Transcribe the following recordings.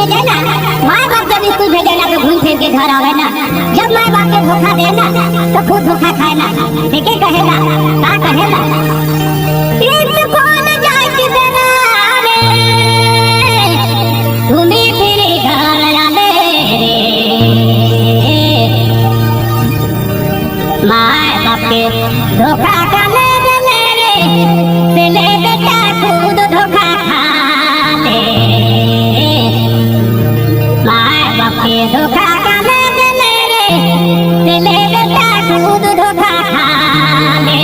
भेजे ना, माए बाप जब स्कूल भेजे ना तो घूम फिर के घर आवे ना। जब माए बाप के धोखा दे ना तो खुद धोखा खाए ना। देखे कहेला का कहेला स्कूल जाए के बेरा रे, घूमी फिरी घर आले रे। माए बाप के धोखा का ले रे, ले बेटा खुद धोखा खा ले। माए बाप के धोखा का ले रे, ले बेटा खुद धोखा खा ले।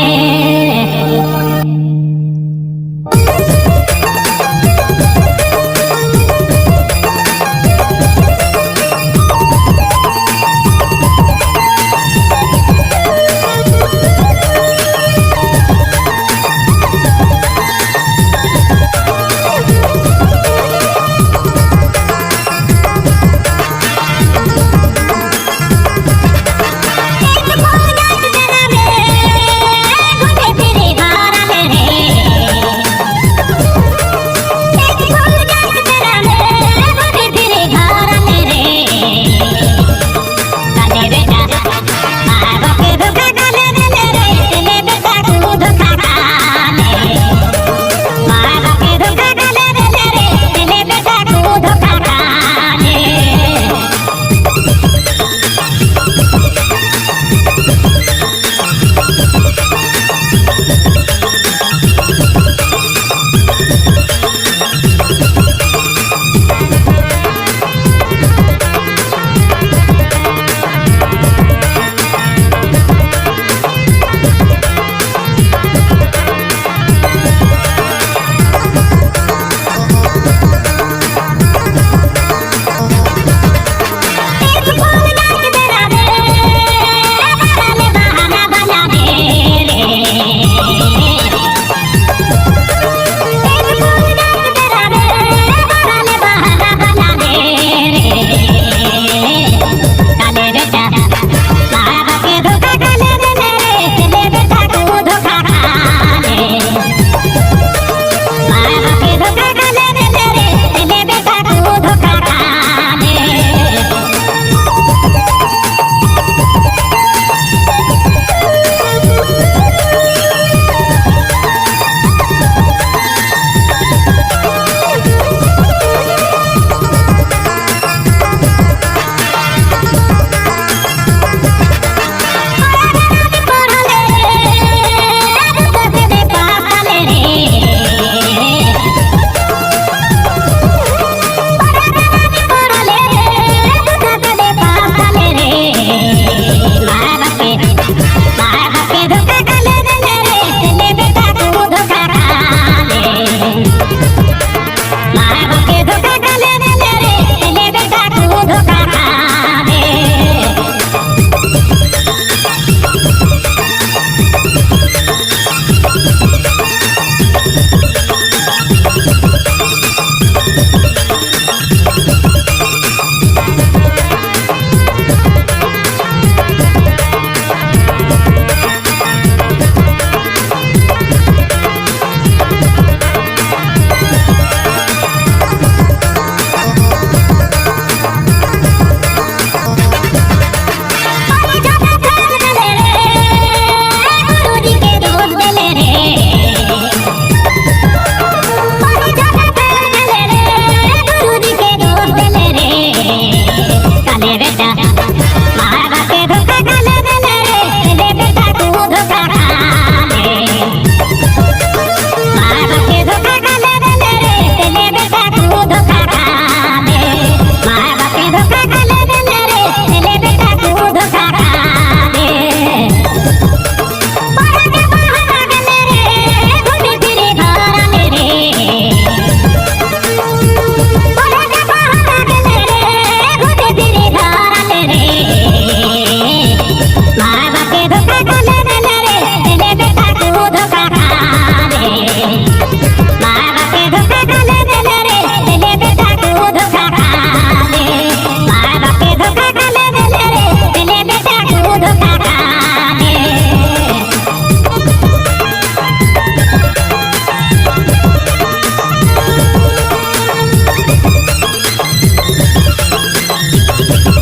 है।